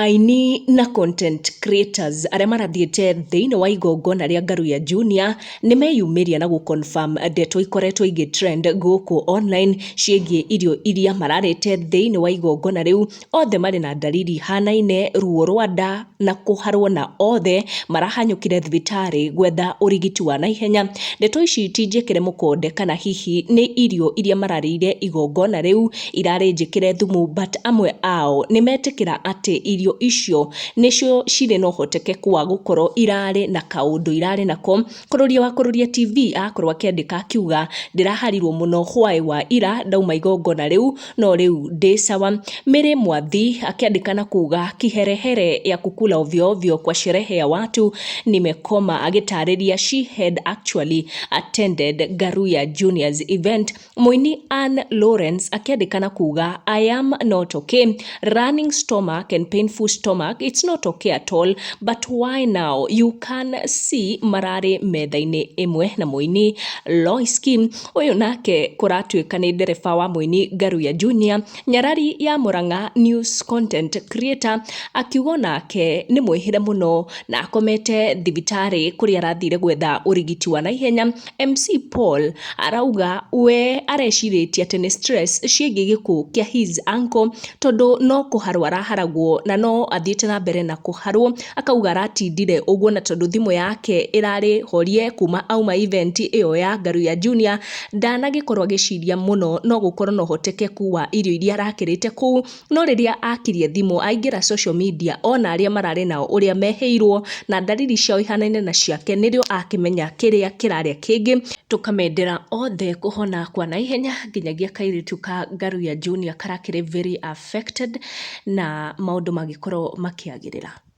Aini na content creators arĩa marathiĩte thĩinĩ wa igongona rĩa Ngaruiya Junior nĩmeyumĩria na gũ confirm ndeto ikoretwo igĩ trend gũkũ online ciĩgiĩ irio iria mararĩte thĩinĩ wa igongona rĩu. Othe marĩ na ndariri ihanaine, ruo rwa nda na kũharwo, na othe marahanyũkire thibitarĩ gwetha ũrigiti wa naihenya. Ndeto ici ti njĩkĩre mũkonde kana hihi nĩ irio iria mararĩire igongona rĩu irarĩ njĩkĩre thumu, but amwe ao nĩmetĩkĩra atĩ irio icio nĩcio cirĩ na ũhotekeku wa gũkorwo irarĩ na kaũndũ irarĩ nako. Kũrũria wa Kũrũria TV akorwo akĩandĩka akiuga, "Ndĩraharirwo mũno hwaĩ wa ira ndauma igongona rĩu, no rĩu ndĩ sawa." Mary Mwathi akĩandĩka na kuga, "Kiherehere ya kukula ovyo ovyo kwa sherehe ya watu, nimekoma," agĩtarĩria she had actually attended Ngaruiya Junior's event. Mũini Ann Lawrence akĩandĩka na kuga, "I am not okay, running stomach and painful stomach, it's not okay at all, but why now you can see mararĩ metha-inĩ ĩmwe na mũini Lois Kim." Ũyũ nake kũratuĩka nĩ ndereba wa mũini Ngaruiya Junior. Nyarari ya Murang'a News content creator akiuga nake nĩ mwĩhĩre mũno na akomete thibitarĩ kũrĩa arathire gwetha ũrigiti wa naihenya. MC Paul arauga we arecirĩtie atĩ nĩ stress ciĩgiĩ gĩkuũ kĩa his uncle, tondũ no kũharwo araharagwo na no athiĩte na mbere na kũharwo. Akauga aratindire ũguo na tondũ thimũ yake ĩrarĩ horie kuma auma event ĩyo ya Ngaruiya Junior, ndanagĩkorwo agĩciria mũno no gũkorwo na ũhotekeku wa irio iria arakĩrĩte kũu. No rĩrĩa akirie thimũ aingĩra social media, ona arĩa mararĩ nao ũrĩa mehĩirwo na ndariri ciao ihanaine na ciake, nĩrĩo akĩmenya kĩrĩa kĩrarĩa kĩngĩ. Tũkamendera othe kũhona kwa naihenya, nginyagia kairĩtu ka Ngaruiya Junior karakĩrĩ very affected, na maũndũ magĩkorwo makĩagĩrĩra.